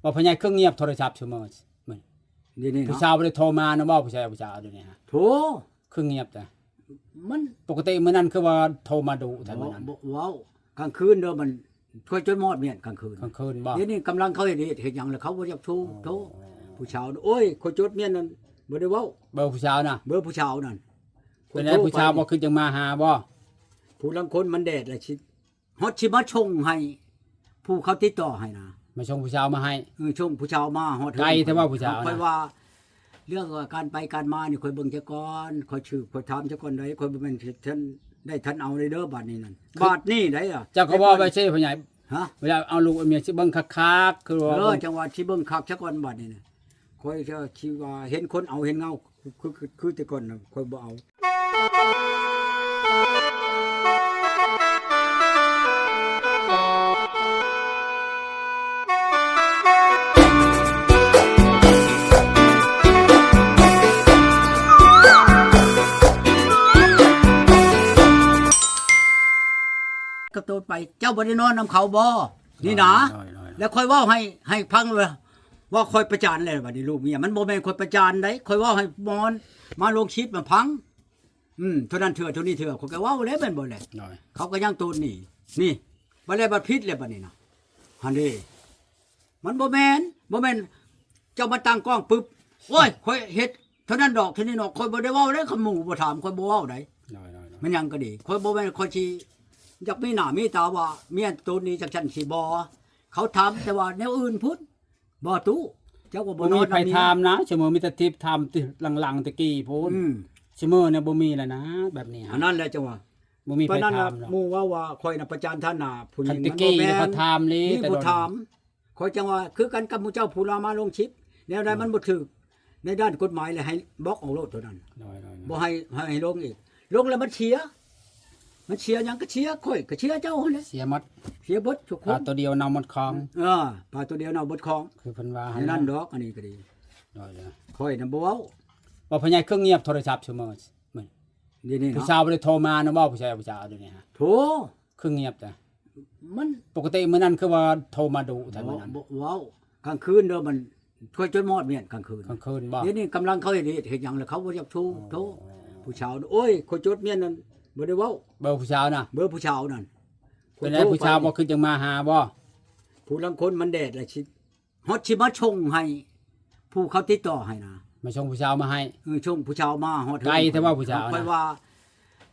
ບໍ່ ພໍ່ໃຫຍ່ຄືງຽບໂທລະສັບຊຸມື້ນີ້ ດຽວນີ້ເນາະ ຜູ້ສາວບໍ່ໄດ້ໂທມານຳບໍ່? ຜູ້ຊາຍ ຜູ້ສາວດຽວນີ້ຮະ ໂທ ຄືງຽບແທ້ ມັນ ປົກກະຕິມື້ນັ້ນຄືວ່າໂທມາດຸແທ້ມື້ນັ້ນ ບໍ່ ບໍ່ເວົ້າ ກາງຄືນເດີ ມັນ ຂ້ອຍຈົດມອດມຽນກາງຄືນ ກາງຄືນບໍ່? ດຽວນີ້ກຳລັງເຂົາເຮັດ ເຮັດ ເຮັດຫຍັງແລ້ວ ເຂົາບໍ່ຢາກໂທ ໂທ ຜູ້ສາວ ໂອ້ຍ ຂ້ອຍຈົດມຽນນັ້ນ ບໍ່ໄດ້ເວົ້າ ເບີຜູ້ສາວນະ ເບີຜູ້ສາວນັ້ນ ເປັນໃດ ຜູ້ສາວບໍ່ຄືຈັ່ງມາຫາບໍ່? ຜູ້ລາງຄົນມັນແດດລະຊິ ຮອດຊິມາສົ່ງໃຫ້ ຜູ້ເຂົາຕິດຕໍ່ໃຫ້ນະ ມາສົ່ງຜູ້ສາວມາໃຫ້ ເອີ ສົ່ງຜູ້ສາວມາຮອດເຮືອນ ໄກແທ້ວ່າຜູ້ສາວນະ ຂ້ອຍວ່າ ເລື່ອງວ່າການໄປການມານີ້ ຂ້ອຍເບິ່ງຊະກ່ອນ ຂ້ອຍສືບ ຂ້ອຍຖາມຊະກ່ອນໃດ ຂ້ອຍບໍ່ແມ່ນທັນໄດ້ທັນເອົາເລີຍເດີ ບາດນີ້ນັ້ນ ຄື ບາດນີ້ໄດ໋ ເຈົ້າກໍເວົ້າໄປຊີ້ ພໍ່ໃຫຍ່ ຮະ ເວລາເອົາລູກເອົາເມຍຊິເບິ່ງຄັກໆ ຄືວ່າ ເອີ ຈັ່ງວ່າຊິເບິ່ງຄັກຊະກ່ອນ ບາດນີ້ນະ ຂ້ອຍຈະ ຊິວ່າເຫັນຄົນເອົາເຫັນເງົາ ຄື ຄື ຄືແຕ່ກ່ອນນະ ຂ້ອຍບໍ່ເອົາ ກັບໂຕໄປ ເຈົ້າບໍ່ໄດ້ນອນນຳເຂົາບໍ່? ນີ້ນະ ໂດຍ ໂດຍ ໂດຍ ແລ້ວຂ້ອຍເວົ້າໃຫ້ ໃຫ້ຟັງເລີຍ ວ່າຂ້ອຍປະຈານແລ້ວ ບັດນີ້ລູກເມຍ ມັນບໍ່ແມ່ນຂ້ອຍປະຈານໃດ ຂ້ອຍເວົ້າໃຫ້ມອນມາລົງຄລິບມາຟັງ ອືມ ເທົ່ານັ້ນເທື່ອ ເທົ່ານີ້ເທື່ອ ຂ້ອຍກໍເວົ້າແລ້ວແມ່ນບໍ່ແຫຼະ ໂດຍ ເຂົາກໍຍັງໂຕນໜີ ນີ້ ບັດແລ້ວບັດຜິດແລ້ວບັດນີ້ນະ ຫັ້ນເດ້ ມັນບໍ່ແມ່ນ ບໍ່ແມ່ນເຈົ້າມາຕັ້ງກ້ອງປຶບ ໂອ້ຍ ຂ້ອຍເຮັດເທົ່ານັ້ນດອກ ເທົ່ານີ້ດອກ ຂ້ອຍບໍ່ໄດ້ເວົ້າເດ້ ຄັນໝູ່ບໍ່ຖາມ ຂ້ອຍບໍ່ເວົ້າໃດ ໂດຍ ໂດຍ ໂດຍ ແມ່ນຫຍັງກໍດີ ຂ້ອຍບໍ່ແມ່ນ ຂ້ອຍຊິຢາກມີໜ້າມີຕາວ່າເມຍໂຕນໜີຈັ່ງຊັ້ນຊິບໍ່ ເຂົາຖາມແຕ່ວ່າແນວອື່ນພຸ້ນ ບໍ່ຕູ້ ເຈົ້າກໍບໍ່ ບໍ່ມີໃຜຖາມນະ ຊຸມື້ມີແຕ່ທິບຖາມ ຫຼັງໆແຕ່ກີ້ພຸ້ນ ອືມ ຊຸມື້ນີ້ບໍ່ມີແລ້ວນະ ແບບນີ້ ອັນນັ້ນແຫຼະ ຈັ່ງວ່າ ບໍ່ມີໃຜຖາມດອກ ໝູ່ເວົ້າວ່າຂ້ອຍນະປະຈານທ່ານນະ ຜູ້ຍິງ ຄັນແຕ່ກີ້ ມັນບໍ່ແມ່ນ ເຂົາຖາມເລີຍ ມີຜູ້ຖາມ ຂ້ອຍຈັ່ງວ່າຄືກັນກັບໝູ່ເຈົ້າ ຜູ້ລາວມາລົງຄລິບ ແນວໃດມັນບໍ່ຖືກໃນດ້ານກົດໝາຍ ແລ້ວໃຫ້ບລັອກອອກໂລດໂຕນັ້ນ ໂດຍ ໂດຍ ໂດຍ ບໍ່ໃຫ້ ໃຫ້ລົງອີກ ລົງແລ້ວມັນເສຍ ມັນເສຍຫຍັງ ກໍເສຍຂ້ອຍ ກໍເສຍເຈົ້າຫັ້ນແຫຼະ ເສຍໝົດ ເສຍເບິດທຸກຄົນ ປາໂຕດຽວເນົ່າໝົດຄອງ ເອີ ປາໂຕດຽວເນົ່າເບິດຄອງ ຄືເພິ່ນວ່າຫັ້ນ ນັ້ນດອກ ອັນນີ້ກໍດີ ໂດຍ ໂດຍ ຂ້ອຍນະບໍ່ເວົ້າ ວ່າພໍ່ໃຫຍ່ຄືງຽບໂທລະສັບຊຸມື້ນີ້ ດຽວນີ້ເນາະ ຜູ້ສາວບໍ່ໄດ້ໂທມານຳບໍ່? ຜູ້ຊາຍ ຜູ້ສາວດຽວນີ້ຮະ ໂທ ຄືງຽບແທ້ ມັນ ປົກກະຕິມື້ນັ້ນຄືວ່າໂທມາດຸແທ້ມື້ນັ້ນ ບໍ່ ບໍ່ເວົ້າ ກາງຄືນເດີ ມັນ ຂ້ອຍຈົດມອດມຽນກາງຄືນ ກາງຄືນບໍ່? ດຽວນີ້ກຳລັງເຂົາເຮັດ ເຮັດ ເຮັດຫຍັງແລ້ວ ເຂົາບໍ່ຢາກໂທ ໂທ ຜູ້ສາວ ໂອ້ຍ ຂ້ອຍຈົດມຽນນັ້ນ ບໍ່ໄດ້ເວົ້າ ເບີຜູ້ສາວນະ ເບີຜູ້ສາວນັ້ນ ເປັນໃດ ຜູ້ສາວບໍ່ຄືຈັ່ງມາຫາບໍ່? ຜູ້ລາງຄົນມັນແດດລະຊິ ຮອດຊິມາສົ່ງໃຫ້ ຜູ້ເຂົາຕິດຕໍ່ໃຫ້ນະ ມາສົ່ງຜູ້ສາວມາໃຫ້ ເອີ ສົ່ງຜູ້ສາວມາຮອດເຮືອນ ໄກແທ້ວ່າຜູ້ສາວນະ ຂ້ອຍວ່າ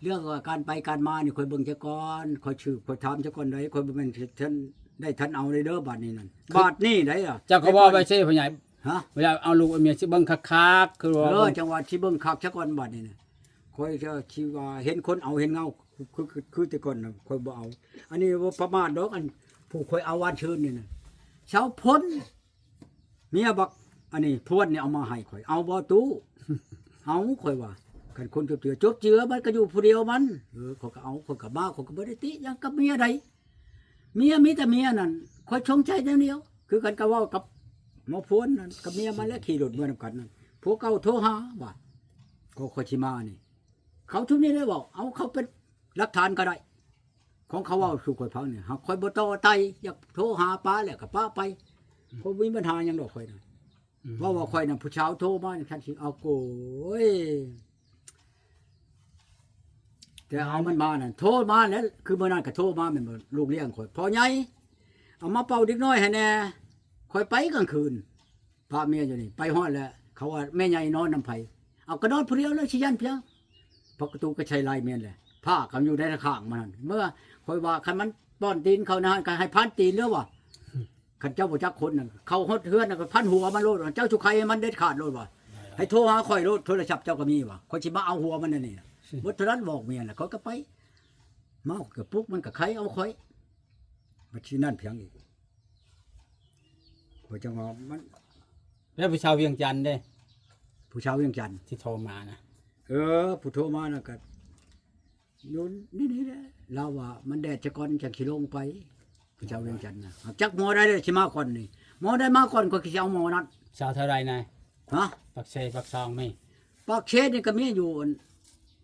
ເລື່ອງວ່າການໄປການມານີ້ ຂ້ອຍເບິ່ງຊະກ່ອນ ຂ້ອຍສືບ ຂ້ອຍຖາມຊະກ່ອນໃດ ຂ້ອຍບໍ່ແມ່ນທັນໄດ້ທັນເອົາເລີຍເດີ ບາດນີ້ນັ້ນ ຄື ບາດນີ້ໄດ໋ ເຈົ້າກໍເວົ້າໄປຊີ້ ພໍ່ໃຫຍ່ ຮະ ເວລາເອົາລູກເອົາເມຍຊິເບິ່ງຄັກໆ ຄືວ່າ ເອີ ຈັ່ງວ່າຊິເບິ່ງຄັກຊະກ່ອນ ບາດນີ້ນະ ຂ້ອຍຈະ ຊິວ່າເຫັນຄົນເອົາເຫັນເງົາ ຄື ຄື ຄືແຕ່ກ່ອນນະ ຂ້ອຍບໍ່ເອົາ ອັນນີ້ບໍ່ປະມາດດອກ ອັນຜູ້ຂ້ອຍເອົາວານຊືນນີ້ນະ ຊາວພົນ ເມຍບັກ ອັນນີ້ພວນນີ້ເອົາມາໃຫ້ຂ້ອຍ ເອົາບໍ່ຕູ້? ເອົາ ຂ້ອຍວ່າ ຄັນຄົນຈົບເຈືອ ຈົບເຈືອ ມັນກໍຢູ່ຜູ້ດຽວມັນ ເອີ ຂ້ອຍກໍເອົາ ຂ້ອຍກໍມາ ຂ້ອຍກໍບໍ່ໄດ້ຕິຫຍັງກັບເມຍໃດ ເມຍ ມີແຕ່ເມຍນັ້ນ ຂ້ອຍສົງໄສແນວດຽວ ຄືກັນກັບເວົ້າກັບໝໍພວນນັ້ນ ກັບເມຍມັນແຫຼະ ຂີ່ລົດເມືອນຳກັນນັ້ນ ຜົວເກົ່າໂທຫາວ່າ ກໍຂ້ອຍຊິມານີ້ ເຂົາຊຸມນີ້ໄດ້ເວົ້າ ເອົາເຂົາເປັນຫຼັກຖານກໍໄດ້ ຂອງເຂົາເວົ້າສູ່ຂ້ອຍຟັງນີ້ ຫາກຂ້ອຍບໍ່ຕໍ່ໄຕ່ ຢາກໂທຫາປາແລ້ວກໍປາໄປ ອືມ ຂ້ອຍບໍ່ມີບັນຫາຫຍັງດອກຂ້ອຍນະ ອືມ ເວົ້າວ່າຂ້ອຍນະ ຜູ້ສາວໂທມາຈັ່ງຊັ້ນຊິ ເອົາໂກຍ ແຕ່ເອົາມັນມານັ້ນ ໂທມາແລ້ວ ຄືມື້ນັ້ນກໍໂທມາແມ່ນບໍ່ ລູກລ້ຽງຂ້ອຍ ພໍ່ໃຫຍ່ ເອົາມາເປົ່າເດັກນ້ອຍໃຫ້ແດ່ ຂ້ອຍໄປກາງຄືນ ພາເມຍຢູ່ນີ້ ໄປຮອດແລ້ວ ເຂົາວ່າແມ່ໃຫຍ່ນອນນຳໃຜ ເອົາ ກໍນອນຜູ້ດຽວແລ້ວ ຊິຢ້ານພຽງ ປະຕູກໍໃສ່ລາຍແມ່ນແຫຼະ ຜ້າກໍຢູ່ໃນຂ້າງມັນຫັ້ນ ເມື່ອຂ້ອຍວ່າ ຄັນມັນປ້ອນຕີນເຂົ້າໃນຮ້ານ ກໍໃຫ້ພັນຕີນເດີວ່າ ຄັນເຈົ້າບໍ່ຈັກຄົນນັ້ນ ເຂົ້າຮອດເຮືອນນັ້ນ ກໍພັນຫົວມັນໂລດ ເຈົ້າສຸໄຄໃຫ້ມັນເດັດຂາດໂລດວ່າ ໃຫ້ໂທຫາຂ້ອຍໂລດ ໂທລະສັບເຈົ້າກໍມີວ່າ ຂ້ອຍຊິມາເອົາຫົວມັນອັນນີ້ ເບິດເທົ່ານັ້ນ ບອກເມຍແຫຼະ ຂ້ອຍກໍໄປ ມາກໍປຸກ ມັນກໍໄຄເອົາຂ້ອຍ ບັດຊິນັ້ນພຽງອີກ ຂ້ອຍຈັ່ງວ່າມັນ ແລ້ວຜູ້ສາວວຽງຈັນເດ້? ຜູ້ສາວວຽງຈັນ ທີ່ໂທມານະ ເອີ ຜູ້ໂທມານະ ກໍຢູ່ນີ້ໆແຫຼະ ລາວວ່າມັນແດດຊະກ່ອນ ຈັ່ງຊິລົງໄປ ຜູ້ສາວວຽງຈັນນະ ຫາກຈັກໝໍໃດເດ້ ຊິມາກ່ອນນີ້ ໝໍໃດມາກ່ອນ ຂ້ອຍກໍຊິເອົາໝໍນັ້ນ ສາວແຖວໃດນະ? ຮະ? ປາກເຊ ປາກຊ່ອງມີ? ປາກເຊນີ້ກໍມີຢູ່ ອັນ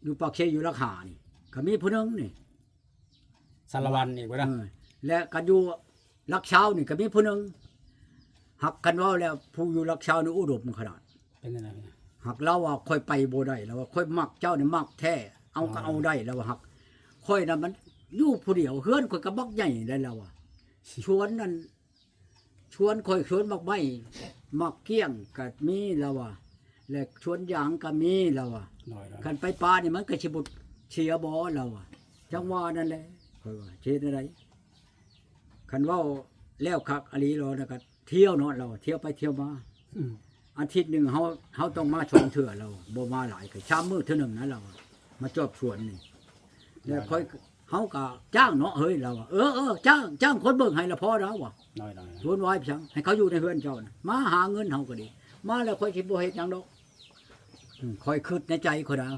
ຢູ່ປາກເຊ ຢູ່ຫຼັກຫ້ານີ້ ກໍມີຜູ້ໜຶ່ງນີ້ ສາລະວັນອີກບໍ່ນະ ເອີ ແລະກໍຢູ່ຫຼັກຊາວນີ້ກໍມີຜູ້ໜຶ່ງ ຮັກ ຄັນເວົ້າແລ້ວຜູ້ຢູ່ຫຼັກຊາວນີ້ອຸດົມຂະໜາດ. ເປັນຈັ່ງໃດ? ຫາກລາວວ່າຂ້ອຍໄປບໍ່ໄດ້ ລາວວ່າຂ້ອຍມັກເຈົ້ານີ້ມັກແທ້ ເອົາກໍເອົາໄດ້ ລາວວ່າຫາກຂ້ອຍນະມັນຢູ່ຜູ້ດຽວ ເຮືອນຂ້ອຍກໍບັກໃຫຍ່ໄດ໋ ລາວວ່າ ຊວນນັ້ນ ຊວນຂ້ອຍ ຊວນໝາກໄມ້ ໝາກກ້ຽງກໍມີ ລາວວ່າ ແລະ ຊວນຢາງກໍມີ ລາວວ່າ ໂດຍໆ ຄັນໄປປ່ານີ້ມັນກໍຊິບໍ່ເສຍບໍ່ ລາວວ່າ ຈັ່ງວ່ານັ້ນແຫຼະ ຂ້ອຍວ່າຊິເຮັດແນວໃດ ຄັນເວົ້າແລ້ວຄັກອີ່ຫຼີລາວນະ ກໍທ່ຽວເນາະ ລາວວ່າ ທ່ຽວໄປທ່ຽວມາ ອືມ ອາທິດໜຶ່ງເຮົາ ເຮົາຕ້ອງມາສອງເທື່ອ ລາວວ່າ ບໍ່ມາຫຼາຍ ກໍສາມມື້ເທື່ອໜຶ່ງນະ ລາວວ່າ ມາຈອບສວນນີ້ ແລ້ວຂ້ອຍ ເຮົາກໍຈ້າງເນາະເຮີ້ຍ ລາວວ່າ ເອີໆ ຈ້າງ ຈ້າງຄົນເບິ່ງໃຫ້ລະພໍ ລາວວ່າ ໂດຍໆ ໂວນວາຍໄປຫຍັງ ໃຫ້ເຂົາຢູ່ໃນເຮືອນເຈົ້ານະ ມາຫາເງິນເຮົາກໍດີ ມາແລ້ວຂ້ອຍຊິບໍ່ເຮັດຫຍັງດອກ ອືມ ຂ້ອຍຄິດໃນໃຈຂ້ອຍນະ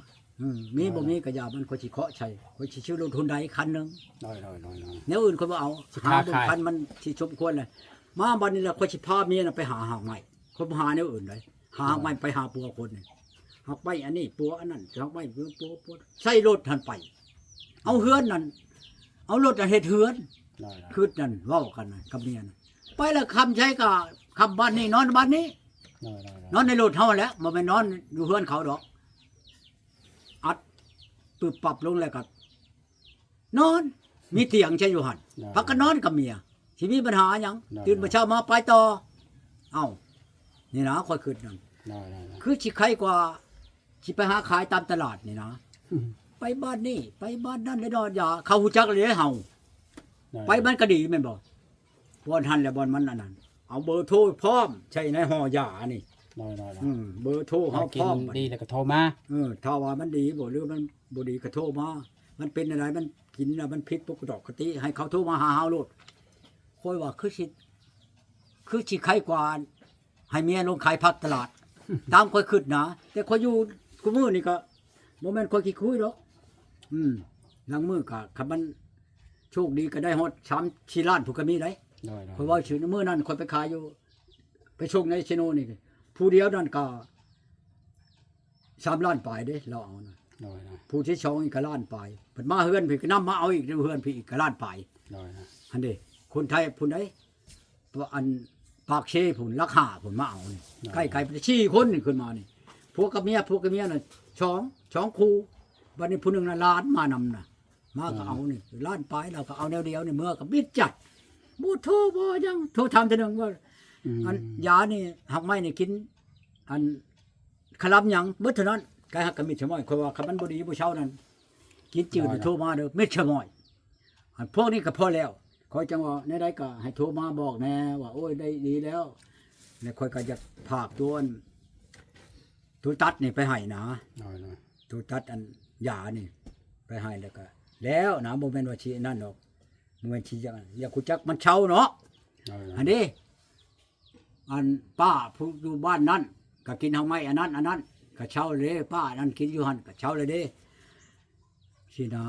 ອືມ ມີບໍ່ມີກໍຢ່າມັນ ຂ້ອຍຊິເຄາະໃສ່ ຂ້ອຍຊິຊື້ລົດຮຸນໄດຄັນໜຶ່ງ ໂດຍໆໆໆ ແນວອື່ນຂ້ອຍບໍ່ເອົາ ຊິຄ້າຂາຍ ຫາເບິ່ງຄັນມັນຊິສົມຄວນແຫຼະ ມາບັດນີ້ລະຂ້ອຍຊິພາເມຍນະໄປຫາຮາກໄມ້ ຂ້ອຍບໍ່ຫາແນວອື່ນໃດ ຫາຮາກໄມ້ ໂດຍ ໄປຫາປົວຄົນນີ້ ຮາກໄມ້ອັນນີ້ປົວອັນນັ້ນ ຮາກໄມ້ປົວ ປົວ ປົວ ໃສ່ລົດຫັ້ນໄປ ເອົາເຮືອນນັ້ນ ເອົາລົດຫັ້ນເຮັດເຮືອນ ໂດຍໆ ຄືນັ້ນເວົ້າກັນນະກັບເມຍນະ ໄປລະຄ່ຳໃສກໍຄ່ຳບ້ານນີ້ ນອນບ້ານນີ້ ໂດຍໆໆ ນອນໃນລົດເຮົາຫັ້ນແຫຼະ ບໍ່ແມ່ນນອນຢູ່ເຮືອນເຂົາດອກ ອັດປຶບປັບລົງແລ້ວກໍ ນອນ ມີຕຽງໃຊ້ຢູ່ຫັ້ນ ນອນ ພັກກັນນອນກັບເມຍ ຊິມີບັນຫາຫຍັງ ນອນ ຕື່ນມາເຊົ້າມາໄປຕໍ່ ເອົ້າ ນີ້ນະ ຂ້ອຍຄິດນັ້ນ ນອນໆໆ ຄືຊິໄຄກວ່າ ຊິໄປຫາຂາຍຕາມຕະຫຼາດນີ້ນະ ອືມ ໄປບ້ານນີ້ ໄປບ້ານນັ້ນ ແລ້ວນອນຢາ ເຂົາຮູ້ຈັກແລ້ວເຮົາ ນອນໆ ໄປມັນກໍດີແມ່ນບໍ່? ບ່ອນຫັ້ນແຫຼະບ່ອນມັນອັນນັ້ນ ເອົາເບີໂທພ້ອມ ໃສ່ໃນຫໍ່ຢານີ້ ນ້ອຍໆ ອືມ ເບີໂທເຮົາພ້ອມ ກິນດີແລ້ວກໍໂທມາ ເອີ ຖ້າວ່າມັນດີບໍ່ ຫຼືມັນບໍ່ດີກໍໂທມາ ມັນເປັນແນວໃດ ມັນກິນແລ້ວມັນຜິດປົກກະຕິ ໃຫ້ເຂົາໂທມາຫາເຮົາໂລດ ຂ້ອຍວ່າຄືຊິ ຄືຊິໄຄກວ່າໃຫ້ເມຍລົງຂາຍຜັກຕະຫຼາດ ຕາມຂ້ອຍຄິດນະ ແຕ່ຂ້ອຍຢູ່ຄູ່ມື້ນີ້ກໍບໍ່ແມ່ນຂ້ອຍຂີ້ຄຸຍດອກ ອືມ ລາງມື້ກໍ ຄັນມັນ ໂຊກດີກໍໄດ້ຮອດສາມສີ່ລ້ານພຸ້ນກໍມີໄດ໋ ໂດຍໆ ຂ້ອຍເວົ້າຊື່ ມື້ນັ້ນຂ້ອຍໄປຂາຍຢູ່ ໄປສົ່ງໃນເຊໂນນີ້ ຜູ້ດຽວນັ້ນກໍສາມລ້ານປາຍເດ້ ລາວເອົານະ ໂດຍໆ ຜູ້ທີສອງອີກກໍລ້ານປາຍ ເພິ່ນມາເຮືອນພີ້ກໍນຳມາເອົາອີກ ຢູ່ເຮືອນພີ້ອີກກໍລ້ານປາຍ ໂດຍໆ ຫັ້ນເດ້ ຄົນໄທຜູ້ໃດ ອັນປາກເຊພຸ້ນ ຫຼັກຫ້າພຸ້ນ ມາເອົານີ້ ໂດຍໆ ໃກ້ໆ ໄປສີ່ຄົນນີ້ຂຶ້ນມານີ້ ຜົວກັບເມຍ ຜົວກັບເມຍນະ ສອງ ສອງຄູ່ ບັດນີ້ຜູ້ໜຶ່ງນະ ຫຼານມານຳນະ ມາກໍເອົານີ້ ອືມ ລ້ານປາຍ ລາວກໍເອົາແນວດຽວນີ້ ເມືອກໍບິດຈັດ ບໍ່ໂທບໍ່ຫຍັງ ໂທຖາມເທື່ອໜຶ່ງວ່າ ອືມ ອັນຢານີ້ ຮາກໄມ້ນີ້ກິນ ອັນຄະລຳຫຍັງ ເບິດເທົ່ານັ້ນ ກາຍຮັກກັບມິດສະມ້ອຍ ຂ້ອຍວ່າຄັນມັນບໍ່ດີບໍ່ເຊົານັ້ນ ກິນຈືດ ໂດຍໆ ໂທມາເດີ ມິດສະມ້ອຍ ອັນພວກນີ້ກໍພໍແລ້ວ ຂ້ອຍຈັ່ງວ່າແນວໃດກໍໃຫ້ໂທມາບອກແດ່ວ່າ ໂອ້ຍ ໄດ້ດີແລ້ວ ແລ້ວຂ້ອຍກໍຢາກຝາກຕົວ ອັນ ໂທຕັດນີ້ໄປໃຫ້ນະ ໂດຍໆ ໂທຕັດອັນຢານີ້ໄປໃຫ້ ແລ້ວກໍແລ້ວນະ ບໍ່ແມ່ນວ່າຊິອັນນັ້ນດອກ ບໍ່ແມ່ນຊິຢາກ ຢາກຮູ້ຈັກມັນເຊົາເນາະ ໂດຍໆ ອັນນີ້ ອັນປ້າຜູ້ຢູ່ບ້ານນັ້ນກໍກິນຮາກໄມ້ອັນນັ້ນ ອັນນັ້ນກໍເຊົາເດ້ ປ້າອັນນັ້ນກິນຢູ່ຫັ້ນກໍເຊົາແລ້ວເດ້ ຊີ້ນະ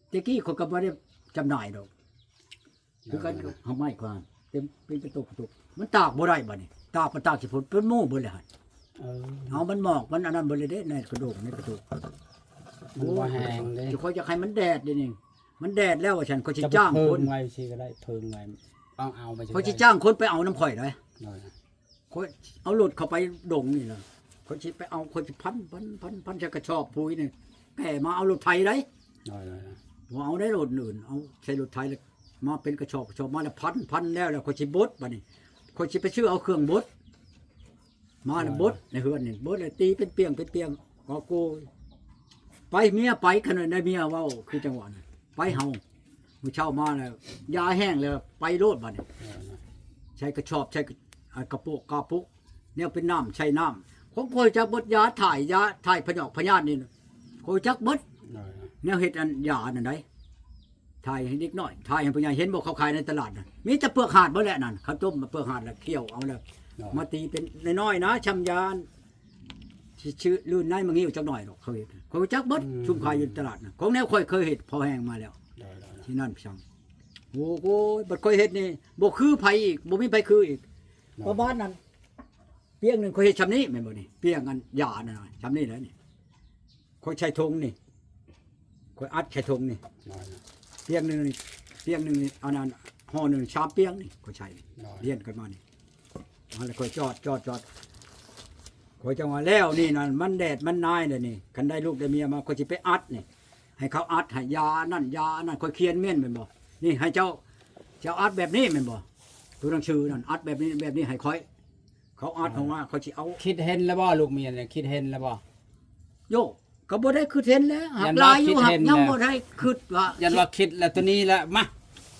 ແຕ່ກີ້ຂ້ອຍກໍບໍ່ໄດ້ຈຳໜ່າຍດອກ ຄືກັນກັບຮາກໄມ້ຂ້ອຍຫັ້ນ ເຕັມເປັນກະຕຸກກະຕຸກ ມັນຕາກບໍ່ໄດ້ບັດນີ້ ຕາກມັນຕາກຊິພົ້ນເປັນໝູ່ເບິດແລ້ວຫັ້ນ ເອີ ເອົາມັນໝອກມັນອັນນັ້ນເບິດເລີຍເດ້ ໃນກະໂດງໃນກະຕຸກ ມັນບໍ່ແຫ້ງເດ້ ໂອ້ຍ ຂ້ອຍຢາກໃຫ້ມັນແດດດຽວນີ້ ມັນແດດແລ້ວວ່າຊັ້ນ ຂ້ອຍຊິຈ້າງຄົນ ເພິ່ງໄວ້ຊິກໍໄດ້ ເພິ່ງໄວ້ ເອົາ ເອົາໄປ ຂ້ອຍຊິຈ້າງຄົນໄປເອົານຳຂ້ອຍເດ້ ໂດຍ ຂ້ອຍເອົາລົດເຂົ້າໄປດົງນີ້ລະ ຂ້ອຍຊິໄປເອົາ ຂ້ອຍຊິພັນ ພັນ ພັນ ພັນໃສ່ກະສອບປຸ໋ຍນີ້ ແກ່ມາເອົາລົດໄຖໄດ໋ ໂດຍໆ ບໍ່ເອົາໄດ້ລົດອື່ນ ເອົາໃສ່ລົດໄຖແລ້ວ ມາເປັນກະສອບ ກະສອບມາແລ້ວພັນ ພັນແລ້ວ ແລ້ວຂ້ອຍຊິບົດບັດນີ້ ຂ້ອຍຊິໄປຊື້ເອົາເຄື່ອງບົດ ມາແລ້ວ ໂດຍ ບົດໃນເຮືອນນີ້ ບົດແລ້ວຕີເປັນປ່ຽງ ເປັນປ່ຽງ ກໍໂກຍ ໄປເມຍໄປ ຄັນໄດ້ເມຍເວົ້າຄືຈັງຫວະນັ້ນ ໄປເຮົາ ມື້ເຊົ້າມາແລ້ວ ຢາແຫ້ງແລ້ວ ໄປໂລດບັດນີ້ ໂດຍ ໃສ່ກະສອບ ໃສ່ກະ ອັນກະໂປະກະປຸ ແນວເປັນນ້ຳ ໃສ່ນ້ຳ ຂອງຂ້ອຍຈັກເບິດ ຢາຖ່າຍ ຢາຖ່າຍພະຍອກພະຍາດນີ້ ຂ້ອຍຈັກເບິດ ໂດຍ ແນວເຮັດອັນຢານັ້ນໃດ ຖ່າຍໃຫ້ເດັກນ້ອຍ ຖ່າຍໃຫ້ຜູ້ໃຫຍ່ ເຫັນບໍ່ ເຂົາຂາຍໃນຕະຫຼາດນະ ມີແຕ່ເປືອກຫາດເບິດແຫຼະນັ້ນ ເຂົາຕົ້ມເປືອກຫາດແລ້ວ ຂ້ຽວເອົາແລ້ວ ໂດຍ ມາຕີເປັນນ້ອຍໆນະ ຊ່ຳຢາ ຊິຊື່ລື່ນໃນມັງຫິ້ວຈັກໜ້ອຍດອກ ເຂົາເຮັດ ຂ້ອຍຮູ້ຈັກເບິດ ອືມ ຊຸມຂາຍຢູ່ຕະຫຼາດນະ ຂອງແນວຂ້ອຍເຄີຍເຮັດພໍແຮງມາແລ້ວ ໂດຍໆໆ ທີ່ນັ້ນໄປຊ່າງ ໂອ້ໂຫ ບັດຂ້ອຍເຮັດນີ້ ບໍ່ຄືໃຜອີກ ບໍ່ມີໃຜຄືອີກ ໂດຍ ປະມານນັ້ນ ປ່ຽງໜຶ່ງຂ້ອຍເຮັດຊ່ຳນີ້ແມ່ນບໍ່ນີ້ ປ່ຽງອັນຢານັ້ນນະ ຊ່ຳນີ້ແຫຼະນີ້ ຂ້ອຍໃສ່ຖົງນີ້ ຂ້ອຍອັດໃສ່ຖົງນີ້ ໂດຍ ປ່ຽງໜຶ່ງນີ້ ປ່ຽງໜຶ່ງນີ້ ອັນນັ້ນຫໍ່ໜຶ່ງສາມປ່ຽງນີ້ ຂ້ອຍໃສ່ນີ້ ໂດຍ ລຽນກັນມານີ້ ອັນນັ້ນຂ້ອຍຈອດ ຈອດ ຈອດ ຂ້ອຍຈັ່ງວ່າແລ້ວນີ້ນັ້ນ ມັນແດດມັນນາຍແລ້ວນີ້ ຄັນໄດ້ລູກໄດ້ເມຍມາ ຂ້ອຍຊິໄປອັດນີ້ ໃຫ້ເຂົາອັດໃຫ້ຢາອັນນັ້ນຢາອັນນັ້ນ ຂ້ອຍຂຽນແມ່ນ ແມ່ນບໍ່? ນີ້ໃຫ້ເຈົ້າ ເຈົ້າອັດແບບນີ້ແມ່ນບໍ່? ຕົວໜັງສືນັ້ນ ອັດແບບນີ້ ແບບນີ້ໃຫ້ຂ້ອຍ ເຂົາອັດ ເອີ ເຮົາວ່າເຂົາຊິເອົາ ຄິດເຫັນແລ້ວບໍ່? ລູກເມຍນີ້ຄິດເຫັນແລ້ວບໍ່? ໂຢ ກໍບໍ່ໄດ້ຄິດເຫັນແຫຼະ ຫາກຫຼາຍຢູ່ ຫາກຍັງບໍ່ໄດ້ຄິດວ່າ ຢ້ານວ່າຄິດແລ້ວ ໂຕນີ້ແຫຼະ ມາ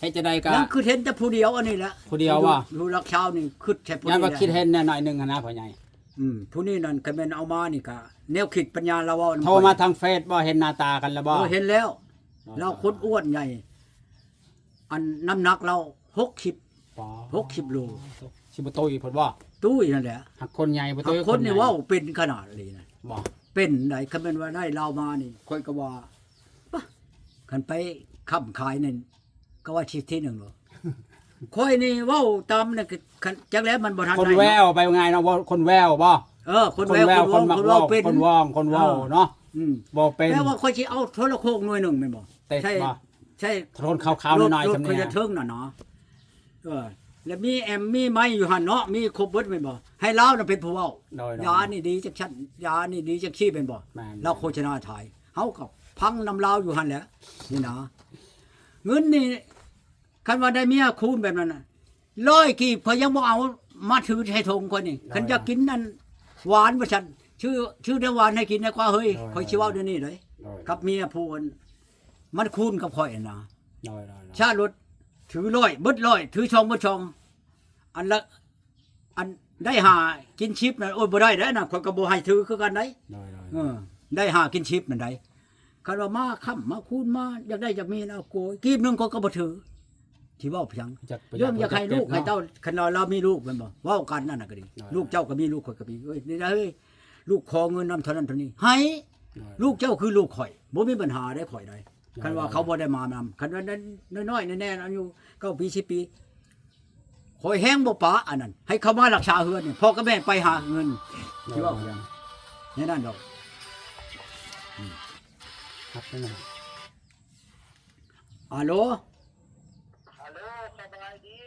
ເຮັດຈັ່ງໃດກໍ ຍັງຄິດເຫັນແຕ່ຜູ້ດຽວອັນນີ້ແຫຼະ ຜູ້ດຽວວ່າ ຢູ່ຫຼັກຊາວນີ້ ຄິດແຕ່ຜູ້ນີ້ແຫຼະ ຢ້ານວ່າຄິດເຫັນແດ່ໜ້ອຍໜຶ່ງຫັ້ນນະ ພໍ່ໃຫຍ່. ອືມ ຜູ້ນີ້ນັ້ນ ຄັນແມ່ນເອົາມານີ້ກໍ ແນວຄິດປັນຍາລາວເວົ້ານຳ ໂທມາທາງເຟສບໍ່? ເຫັນໜ້າຕາກັນແລ້ວບໍ່? ເອີ ເຫັນແລ້ວ ລາວຄົນອ້ວນໃຫຍ່ ອັນນ້ຳໜັກລາວຫົກສິບ ປາ ຫົກສິບໂລ ຊິບໍ່ຕຸ້ຍເພິ່ນບໍ່? ຕຸ້ຍຫັ້ນແຫຼະ ຫາກຄົນໃຫຍ່ບໍ່ຕຸ້ຍ ຫາກຄົນນີ້ເວົ້າເປັນຂະໜາດນີ້ນະ ບໍ່ ເປັນໃດ໋ ຄັນແມ່ນວ່າໄດ້ລາວມານີ້ ຂ້ອຍກໍວ່າ ປະ ຄັນໄປຄ້ຳຂາຍນັ້ນ ກໍວ່າທີໜຶ່ງໂລ ຂ້ອຍນີ້ເວົ້າຕາມນັ້ນ ຄັນຈັກແລ້ວມັນບໍ່ທັນ ຄົນແວວ ໄປວ່າງ່າຍເນາະ ຄົນແວວບໍ່? ເອີ ຄົນແວວ ຄົນເວົ້າ ຄົນມັກເວົ້າ ຄົນເວົ້າເປັນ ຄົນເວົ້າ ຄົນເວົ້າເນາະ ອືມ ເວົ້າເປັນ ແປວ່າຂ້ອຍຊິເອົາໂທລະໂຂງໜ່ວຍໜຶ່ງແມ່ນບໍ່? ໃສ່ ໃສ່ ໂທນຂາວໆ ໜ້ອຍໆ ສ່ຳນີ້ ເທິງນັ້ນເນາະ ເອີ ແລ້ວມີແອມ ມີໄມຢູ່ຫັ້ນເນາະ ມີຄົບເບິດແມ່ນບໍ່? ໃຫ້ລາວນະເປັນຜູ້ເວົ້າ ຢານີ້ດີຈັກຊັ້ນ ຢານີ້ດີຈັກຊີ້ແມ່ນບໍ່? ລາວໂຄສະນາຂາຍ ເຮົາກໍຟັງນຳລາວຢູ່ຫັ້ນແຫຼະ ນີ້ນະ ເງິນນີ້ ຄັນວ່າໄດ້ເມຍຄູນແບບນັ້ນນະ ຮ້ອຍກີບຂ້ອຍຍັງບໍ່ເອົາມາຖືໃສ່ຖົງຂ້ອຍນີ້ ຄັນຢາກກິນອັນຫວານວ່າຊັ້ນ ຊື້ ຊື້ແນວຫວານໃຫ້ກິນແດ່ກວ່າເຮີ້ຍ ຂ້ອຍຊິເວົ້າແນວນີ້ເດ້ ກັບເມຍຜູ້ອັນ ມັນຄູນກັບຂ້ອຍຫັ້ນນະ ໂດຍໆໆ ຊາລົດ ຖືຮ້ອຍເບິດຮ້ອຍ ຖືສອງເບິດສອງ ອັນລະ ອັນໄດ້ຫ້າກິນສິບນັ້ນ ໂອ້ຍ ບໍ່ໄດ້ເດ້ນະ ຂ້ອຍກໍບໍ່ໃຫ້ຖືຄືກັນໃດ ໂດຍໆ ເອີ ໄດ້ຫ້າກິນສິບນັ້ນໃດ ຄັນວ່າມາຄ້ຳມາຄູນມາ ຢາກໄດ້ຢາກມີນະ ໂກຍ ກີບໜຶ່ງຂ້ອຍກໍບໍ່ຖື ຊິເວົ້າຫຍັງ ເລື່ອງຢາກໃຫ້ລູກໃຫ້ເຕົ້າ ຄັນວ່າລາວມີລູກແມ່ນບໍ່? ເວົ້າກັນນັ້ນນະກໍດີ ລູກເຈົ້າກໍມີ ລູກຂ້ອຍກໍມີ ເອີຍ ນີ້ນະເອີຍ ລູກຂໍເງິນນຳເທົ່ານັ້ນເທົ່ານີ້ ໃຫ້ ລູກເຈົ້າຄືລູກຂ້ອຍ ບໍ່ມີບັນຫາໃດຂ້ອຍໃດ ຄັນວ່າເຂົາບໍ່ໄດ້ມານຳ ຄັນວ່ານ້ອຍໆແນ່ໆ ອາຍຸເກົ້າປີ ສິບປີ ຂ້ອຍແຮງບໍ່ປະອັນນັ້ນ ໃຫ້ເຂົາມາລັກສາເຮືອນນີ້ ພໍ່ກັບແມ່ໄປຫາເງິນ ຊິເວົ້າຫຍັງ ແນວນັ້ນດອກ ອືມ ຮັບໄປນຳ ອາໂລ ອາໂລ ສະບາຍດີ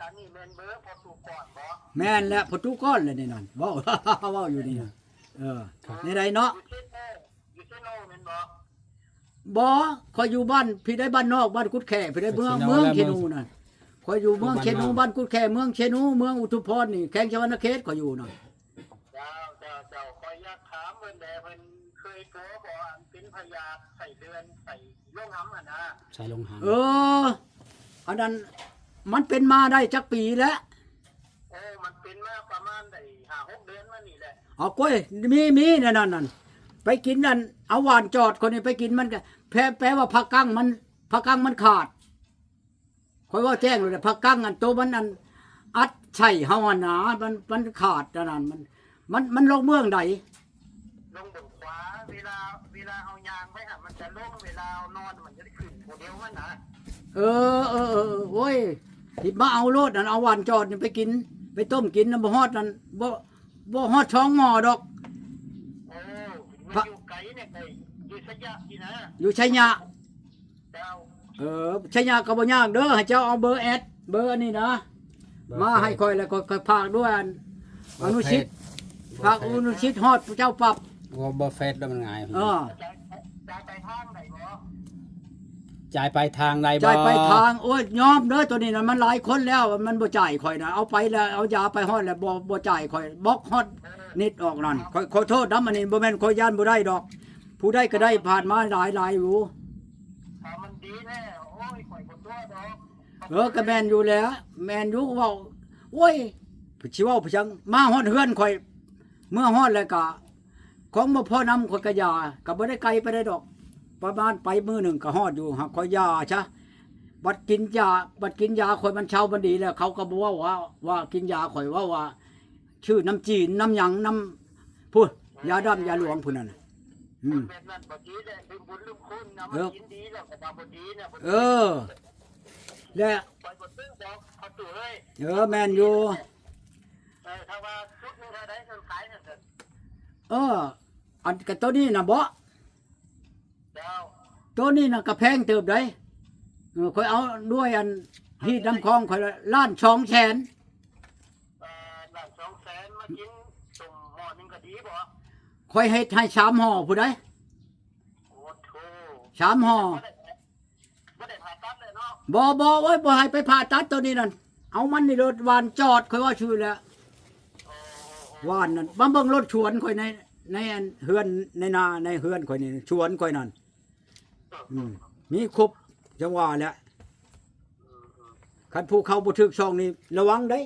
ອັນນີ້ແມ່ນເບີພໍ່ຕູ້ກອນບໍ່? ແມ່ນແຫຼະ ພໍ່ຕູ້ກອນແຫຼະນີ້ນັ້ນ ເວົ້າ ເວົ້າຢູ່ນີ້ ເອີ ແນວໃດເນາະ ຢູ່ເຊໂນ ຢູ່ເຊໂນແມ່ນບໍ່? ບໍ່ ຂ້ອຍຢູ່ບ້ານພີ້ໃດ໋ ບ້ານນອກ ບ້ານກຸດແຂ້ພີ້ໃດ໋ ເມືອງ ເມືອງເຊໂນນັ້ນ ຂ້ອຍຢູ່ເມືອງເຊໂນ ບ້ານກຸດແຂ້ ເມືອງເຊໂນ ເມືອງອຸທຸມພອນນີ້ ແຂວງສະຫວັນນະເຂດ ຂ້ອຍຢູ່ນັ້ນ ເຈົ້າ ເຈົ້າ ເຈົ້າ ຂ້ອຍຢາກຖາມເພິ່ນແດ່ ເພິ່ນເຄີຍຕົວະບໍ່ ອັນເປັນພະຍາດໄສ້ເດືອນ ໄສ້ລົງຫຳຫັ້ນນະ ໄສ້ລົງຫຳ ເອີ ອັນນັ້ນມັນເປັນມາໄດ້ຈັກປີແລ້ວ? ໂອ້ ມັນເປັນມາປະມານໄດ້ຫ້າຫົກເດືອນມານີ້ແຫຼະ ເອົາກ້ວຍ ມີ ມີແນວນັ້ນນັ້ນ ໄປກິນນັ້ນ ເອົາຫວ່ານຈອດຄົນນີ້ໄປກິນ ມັນກໍ ແປ ແປວ່າຜັກກັງມັນ ຜັກກັງມັນຂາດ ຂ້ອຍເວົ້າແຈ້ງໂລດແຫຼະ ຜັກກັງອັນໂຕມັນອັນອັດໃສ່ເຮົາຫັ້ນນາ ມັນ ມັນຂາດອັນນັ້ນ ມັນ ມັນ ມັນລົງເບື້ອງໃດ? ລົງເບື້ອງຂວາ ເວລາ ເວລາເຮົາຍ່າງໄປຫັ້ນມັນຈະລົງ ເວລາເຮົານອນມັນຈະໄດ້ຂຶ້ນຜູ້ດຽວມັນນະ ເອີ ເອີ ເອີ ໂອ້ຍ ຊິມາເອົາໂລດນັ້ນ ເອົາຫວ່ານຈອດນີ້ໄປກິນ ໄປຕົ້ມກິນນະ ບໍ່ຮອດນັ້ນ ບໍ່ ບໍ່ຮອດສອງໝໍ້ດອກ ໂອ້ ມັນຢູ່ໄກນີ້ ໄກ ຢູ່ໄຊຍະພີ້ນະ ຢູ່ໄຊຍະ ເຈົ້າ ເອີ ໄຊຍະກໍບໍ່ຍາກເດີ ໃຫ້ເຈົ້າເອົາເບີແອັດ ເບີອັນນີ້ນະ ເບີ ມາໃຫ້ຂ້ອຍ ແລ້ວກໍຂ້ອຍຝາກດ້ວຍອັນ ເບີ ອະນຸສິດ ເຟສ ຝາກອະນຸສິດຮອດເຈົ້າປັບ ເບີເຟສແລ້ວມັນງ່າຍ ເອີ ຈ່າຍ ຈ່າຍປາຍທາງໄດ້ບໍ່? ຈ່າຍປາຍທາງໄດ້ບໍ່? ຈ່າຍປາຍທາງ ໂອ້ຍ ຍອມເດີ ໂຕນີ້ນະ ມັນຫຼາຍຄົນແລ້ວ ມັນບໍ່ຈ່າຍຂ້ອຍນະ ເອົາໄປແລ້ວ ເອົາຢາໄປຮອດແລ້ວ ບໍ່ ບໍ່ຈ່າຍຂ້ອຍ ບລັອກຮອດ ເອີ ນິດອອກນັ້ນ ຂ້ອຍຂໍໂທດນຳ ອັນນີ້ບໍ່ແມ່ນຂ້ອຍຢ້ານບໍ່ໄດ້ດອກ ຜູ້ໃດກໍໄດ້ຜ່ານມາຫຼາຍໆຢູ່ ຖ້າມັນດີແທ້ ໂອ້ຍ ຂ້ອຍບໍ່ຕົວະດອກ ເອີ ກໍແມ່ນຢູ່ແຫຼະ ແມ່ນຢູ່ ເວົ້າ ໂອ້ຍ ຊິເວົ້າໄປຫຍັງ ມາຮອດເຮືອນຂ້ອຍ ເມື່ອຮອດແລ້ວກໍ ຂອງບໍ່ພໍນຳ ຂ້ອຍກໍຢ່າ ກໍບໍ່ໄດ້ໄກປານໃດດອກ ປະມານໄປມື້ໜຶ່ງກໍຮອດຢູ່ ຫາກຂ້ອຍຢ່າຊະ ບັດກິນຢາ ບັດກິນຢາຂ້ອຍມັນເຊົາມັນດີແລ້ວ ເຂົາກໍບໍ່ເວົ້າວ່າ ວ່າກິນຢາຂ້ອຍ ເວົ້າວ່າຊື້ນຳຈີນ ນຳຫຍັງ ນຳພຸ້ນ ຢາດຳຢາຫຼວງພຸ້ນນັ້ນ ອືມ ແບບນັ້ນບໍ່ດີແຫຼະ ລືມບຸນລືມຄຸນນະ ເອີ ມັນກິນດີແລ້ວກໍວ່າບໍ່ດີນະ ບໍ່ດີ ເອີ ແລະ ຂ້ອຍບໍ່ຊື້ດອກ ພໍ່ຕູ້ເອີຍ ເອີ ແມ່ນຢູ່ ເອີ ຖ້າວ່າຊຸດໜຶ່ງເທົ່າໃດເພິ່ນຂາຍນັ້ນ ເອີ ອັນກະໂຕນີ້ນະເບາະ ເຈົ້າ ໂຕນີ້ນະກະແພງເຕີບໃດ ເອີ ຂ້ອຍເອົາດ້ວຍອັນຮີດນຳຂອງຂ້ອຍລະ ລ້ານສອງແສນ ເອີ ລ້ານ ມາກິນສົ້ມໝໍ້ໜຶ່ງກໍດີບໍ່? ຂ້ອຍເຮັດໃຫ້ສາມຫໍ່ພຸ້ນໃດ໋. ໂອ້ໂທ້ ສາມຫໍ່. ບໍ່ໄດ້ ບໍ່ໄດ້ຜ່າຕັດເລີຍເນາະ? ບໍ່ ບໍ່ ໂອ້ຍ ບໍ່ໃຫ້ໄປຜ່າຕັດໂຕນີ້ນັ້ນ. ເອົາມັນນີ້ໂລດ ຫວ່ານຈອດ ຂ້ອຍເວົ້າຊື່ແຫຼະ. ໂອ້ ໂອ້ ໂອ້ ຫວ່ານນັ້ນ ມາເບິ່ງໂລດສວນຂ້ອຍໃນ ໃນອັນເຮືອນ ໃນນາ ໃນເຮືອນຂ້ອຍນີ້ ສວນຂ້ອຍນັ້ນ. ເອີ ອືມ ມີຄົບ ຈັ່ງວ່າແຫຼະ. ເອີ ເອີ ຄັນຜູ້ເຂົ້າບໍ່ຖືກຊ່ອງນີ້ລະວັງເດ້.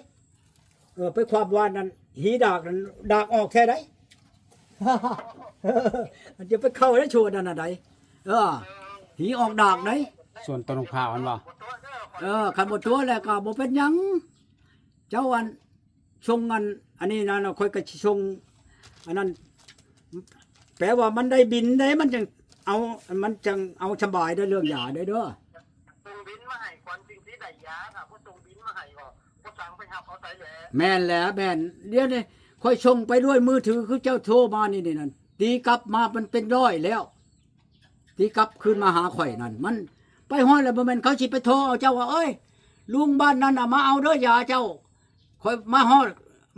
ເອີ ໄປຄວາມວ່ານັ້ນ ຫີດາກນັ້ນ ດາກອອກແທ້ໃດ໋. ມັນຈະໄປເຂົ້າໃນສວນນັ້ນນະໃດ໋. ເອີ ເອີ ຫີອອກດາກໃດ໋. ສວນຕົ້ນໝາກພ້າວຫັ້ນບໍ່? ເອີ ຄັນບໍ່ຕົວະແລ້ວກໍບໍ່ເປັນຫຍັງ. ເຈົ້າອັນ ສົ່ງອັນ ອັນນີ້ນະ ຂ້ອຍກໍຊິສົ່ງອັນນັ້ນ ແປວ່າມັນໄດ້ບິນເດ້ ມັນຈັ່ງເອົາ ມັນຈັ່ງເອົາສະບາຍເດີ ເລື່ອງຢາເດີ ເດີ. ສົ່ງບິນມາໃຫ້ກ່ອນຈຶ່ງຊິໄດ້ຢາ ຖ້າບໍ່ສົ່ງບິນມາໃຫ້ກໍບໍ່ຊ່າງໄປຮັບເອົາໃສແຫຼະ. ແມ່ນແຫຼະ ແມ່ນ. ດຽວນີ້ຂ້ອຍສົ່ງໄປດ້ວຍມືຖື ຄືເຈົ້າໂທມານີ້ ນີ້ນັ້ນ ຕີກັບມາມັນເປັນຮ້ອຍແລ້ວ. ຕີກັບຄືນມາຫາຂ້ອຍນັ້ນ ມັນໄປຮອດແລ້ວ ບໍ່ແມ່ນເຂົາຊິໄປໂທເອົາເຈົ້າວ່າ ເອີຍ ລຸງບ້ານນັ້ນນະ ມາເອົາເດີຢາເຈົ້າ. ຂ້ອຍມາຮອດ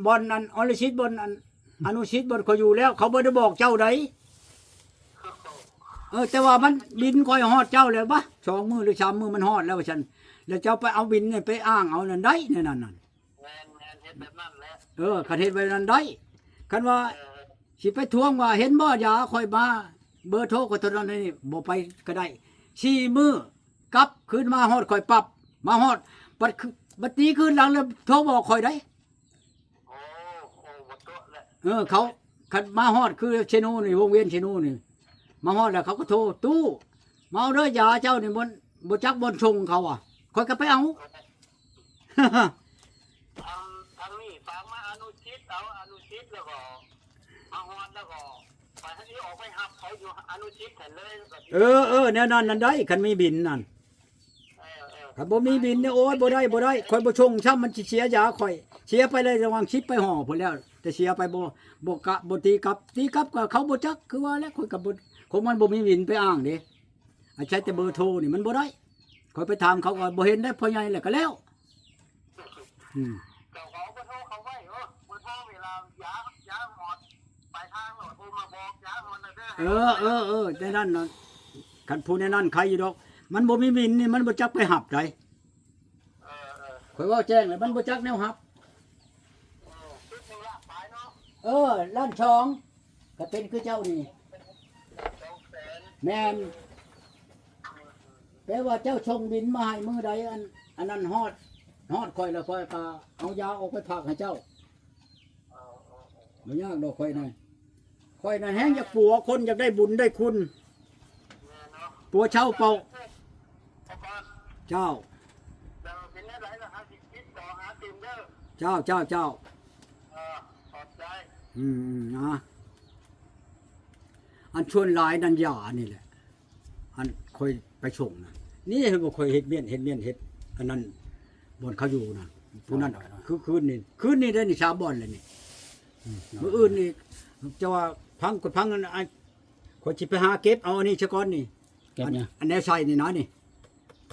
ບ່ອນອັນ ອະນຸຊິດ ບ່ອນອັນ ອະນຸຊິດ ບ່ອນຂ້ອຍຢູ່ແລ້ວ ເຂົາບໍ່ໄດ້ບອກເຈົ້າໃດ໋. ເອີ ແຕ່ວ່າມັນບິນຂ້ອຍຮອດເຈົ້າແລ້ວ ບະ ສອງມື້ຫຼືສາມມື້ມັນຮອດແລ້ວວ່າຊັ້ນ. ແລ້ວເຈົ້າໄປເອົາບິນນີ້ໄປອ້າງເອົານັ້ນໄດ໋ ແນວນັ້ນນັ້ນ. ແມ່ນໆ ເຮັດແບບນັ້ນແຫຼະ. ເອີ ຄັນເຮັດແບບນັ້ນໄດ້. ຄັນວ່າ ເອີ ຊິໄປທວງວ່າເຫັນບໍ່ຢາຂ້ອຍມາ ເບີໂທຂ້ອຍເທົ່ານັ້ນນີ້ ບໍ່ໄປກໍໄດ້. ສີ່ມື້ກັບຄືນມາຮອດຂ້ອຍປັບ ມາຮອດ ບັດຄື ບັດຕີຄືນຫຼັງແລ້ວໂທບອກຂ້ອຍໄດ໋. ໂອ້ ໂອ້ ບໍ່ຕົວະແຫຼະ. ເອີ ເຂົາ ຄັນມາຮອດຄືເຊໂນນີ້ ວົງວຽນເຊໂນນີ້ ມາຮອດແລ້ວເຂົາກໍໂທ ຕູ້ ມາເອົາເດີຢາເຈົ້ານີ້ ບໍ່ ບໍ່ຈັກບ່ອນສົ່ງເຂົາວ່າ ຂ້ອຍກໍໄປເອົາ. ທາງ ທາງນີ້ຝາກມາອະນຸຊິດ ເອົາອະນຸຊິດ ແລ້ວກໍມາຮອດ ແລ້ວກໍໄປທາງນີ້ອອກໄປຮັບເຂົາຢູ່ອະນຸຊິດຫັ້ນເລີຍ. ເອີ ເອີ ແນວນັ້ນນັ້ນໄດ້ ຄັນມີບິນນັ້ນ. ເອີ ເອີ ຄັນບໍ່ມີບິນນີ້ ໂອ້ຍ ບໍ່ໄດ້ ບໍ່ໄດ້ ຂ້ອຍບໍ່ສົ່ງຊ້ຳ ມັນຊິເສຍຢາຂ້ອຍ ເສຍໄປແລ້ວລະຫວ່າງສິບປາຍຫໍ່ພຸ້ນແລ້ວ ແຕ່ເສຍໄປບໍ່ ບໍ່ກະ ບໍ່ຕີກັບ ຕີກັບກໍເຂົາບໍ່ຈັກ ຄືວ່າແຫຼະ ຂ້ອຍກໍບໍ່ ຂອງມັນບໍ່ມີບິນໄປອ້າງເດ້. ອາໄສແຕ່ເບີໂທນີ້ມັນບໍ່ໄດ້ ຂ້ອຍໄປຖາມເຂົາກໍບໍ່ເຫັນໄດ້ ພໍ່ໃຫຍ່ແຫຼະກໍແລ້ວ. ອືມ ເຈົ້າກໍເອົາເບີໂທເຂົາໄວ້ ເອີ ເບີໂທເວລາຢາ ຢາຮອດປາຍທາງ ໂທມາບອກຢາຮອດແລ້ວເດີ. ເອີ ເອີ ເອີ ແນວນັ້ນນະ ຄັນຜູ້ແນວນັ້ນໄຄຢູ່ດອກ ມັນບໍ່ມີບິນນີ້ ມັນບໍ່ຈັກໄປຮັບໃດ. ເອີ ເອີ ຂ້ອຍເວົ້າແຈ້ງແລ້ວ ມັນບໍ່ຈັກແນວຮັບ. ເອີ ຈຸດໜຶ່ງລ້ານປາຍເນາະ. ເອີ ລ້ານສອງ ກໍເປັນຄືເຈົ້ານີ້. ສອງແສນ. ແມ່ນ. ແປວ່າເຈົ້າສົ່ງບິນມາໃຫ້ມື້ໃດ ອັນ ອັນນັ້ນຮອດ ຮອດຂ້ອຍແລ້ວ ຂ້ອຍກໍເອົາຢາອອກໄປຝາກໃຫ້ເຈົ້າ. ບໍ່ຍາກດອກຂ້ອຍນະ ຂ້ອຍນັ້ນແຮງຢາກປົວຄົນ ຢາກໄດ້ບຸນໄດ້ຄຸນ ແມ່ນເນາະ ປົວເຊົາເປົ່າ. ເຈົ້າ ເຈົ້າ ເຈົ້າ ເຈົ້າ. ເອີ ຂອບໃຈ. ອືມໆ ນະ ອັນສ່ວນຫຼາຍນັ້ນຢານີ້ແຫຼະ ອັນຂ້ອຍໄປສົ່ງນະ ນີ້ເຫັນບໍ່ ຂ້ອຍເຮັດມ້ຽນ ເຮັດມ້ຽນ ເຮັດອັນນັ້ນ ບ່ອນເຂົາຢູ່ນະ ຜູ້ນັ້ນ ໂດຍໆ ຄືຄືນນີ້ ຄືນນີ້ໄດ້ນີ້ ສາມບ່ອນແລ້ວນີ້. ອືມ ມື້ອື່ນນີ້ ເຈົ້າວ່າ ຟັງ ຂ້ອຍຟັງອັນ ອັນ ຂ້ອຍຊິໄປຫາເກັບເອົາອັນນີ້ຊະກ່ອນນີ້ ເກັບຫຍັງ? ອັນ ອັນແນວໃສ່ນີ້ນະນີ້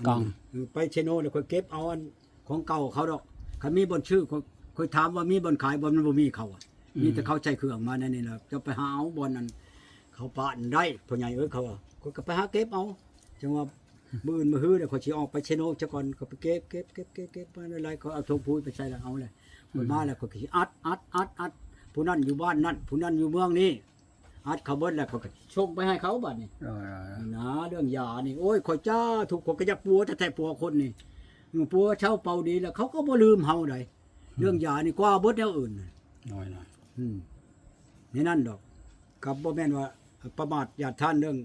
ກ່ອງ. ເອີ ໄປເຊໂນແລ້ວ ຂ້ອຍເກັບເອົາອັນ ຂອງເກົ່າເຂົາດອກ ຄັນມີບ່ອນຊື້ ຂ້ອຍ ຂ້ອຍຖາມວ່າມີບ່ອນຂາຍບໍ່ ມັນບໍ່ມີ ເຂົາວ່າ ອືມ ມີແຕ່ເຂົາໃສ່ເຄື່ອງມາແນວນີ້ແຫຼະ ເຈົ້າໄປຫາເອົາບ່ອນນັ້ນ ເຂົາປະນັ້ນໄດ້ ພໍ່ໃຫຍ່ເອີຍ ເຂົາວ່າ ຂ້ອຍກໍໄປຫາເກັບເອົາ ຈັ່ງວ່າມື້ອື່ນມື້ຮືແລ້ວ ຂ້ອຍຊິອອກໄປເຊໂນຊະກ່ອນ ກໍໄປເກັບ ເກັບ ເກັບ ເກັບ ເກັບມາຫຼາຍໆ ຂ້ອຍເອົາຖົງປຸ໋ຍໄປໃສ່ແລ້ວເອົາແຫຼະ ອືມ ຂ້ອຍມາແລ້ວ ຂ້ອຍກໍຊິອັດ ອັດ ອັດ ອັດ ຜູ້ນັ້ນຢູ່ບ້ານນັ້ນ ຜູ້ນັ້ນຢູ່ເມືອງນີ້ ອັດເຂົາເບິດແລ້ວ ຂ້ອຍກໍສົ່ງໄປໃຫ້ເຂົາບາດນີ້. ເອີ ນີ້ນະ ເລື່ອງຢານີ້ ໂອ້ຍ ຂ້ອຍຈ້າທຸກ ຂ້ອຍກໍຢາກປົວແທ້ໆ ປົວຄົນນີ້ ເອີ ປົວເຊົາເປົ່າດີແລ້ວ ເຂົາກໍບໍ່ລືມເຮົາໃດ໋. ອືມ ເລື່ອງຢານີ້ກວ່າເບິດແນວອື່ນນະ. ໂດຍໆ ອືມ ໃນນັ້ນດອກ ກໍບໍ່ແມ່ນວ່າປະໝາດຢາດທ່ານເລື່ອງ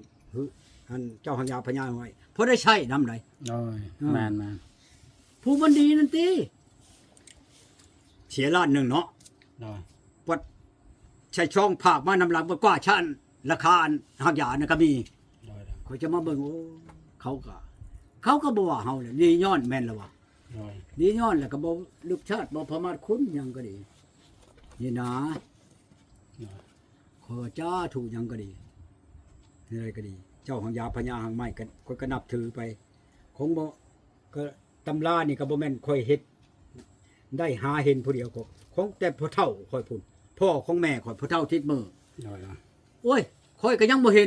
ອັນເຈົ້າຫາກຢາພະຍາຫ້ວຍ ພໍໄດ້ໃຊ້ນຳໃດ໋. ໂດຍ ເອີ ແມ່ນໆ ຜູ້ມັນດີນັ້ນຕິ ເສຍລ້ານໜຶ່ງເນາະ. ໂດຍ ບັດໃສ່ຊອງຝາກມານຳຫຼັງ ບັດກວ່າຊະ ອັນລາຄາອັນຮາກຢານັ້ນກໍມີ. ໂດຍໆ ຂ້ອຍຈະມາເບິ່ງ ໂອ້ ເຂົາກໍ ເຂົາກໍບໍ່ວ່າເຮົາແຫຼະ ດີຍ້ອນ ແມ່ນລະວ່າ. ໂດຍ ດີຍ້ອນແຫຼະ ກໍບໍ່ລຶກຊາດ ບໍ່ປະໝາດຄຸນຫຍັງກໍດີ ນີ້ນາ. ໂດຍ ຂ້ອຍວ່າສາທຸຫຍັງກໍດີ ແນວໃດກໍດີ ເຈົ້າຫາກຢາພະຍາຫາກໄມ້ ກໍ ຂ້ອຍກໍນັບຖືໄປ ຄົງບໍ່ ກໍຕຳລານີ້ກໍບໍ່ແມ່ນຂ້ອຍເຮັດ ໄດ້ຫາເຫັນຜູ້ດຽວ ຂອງ ຂອງແຕ່ພໍ່ເຖົ້າຂ້ອຍພຸ້ນ ພໍ່ຂອງແມ່ຂ້ອຍ ພໍ່ເຖົ້າຕິດມື. ໂດຍ ໂອ້ຍ ຂ້ອຍກໍຍັງບໍ່ເຫັນ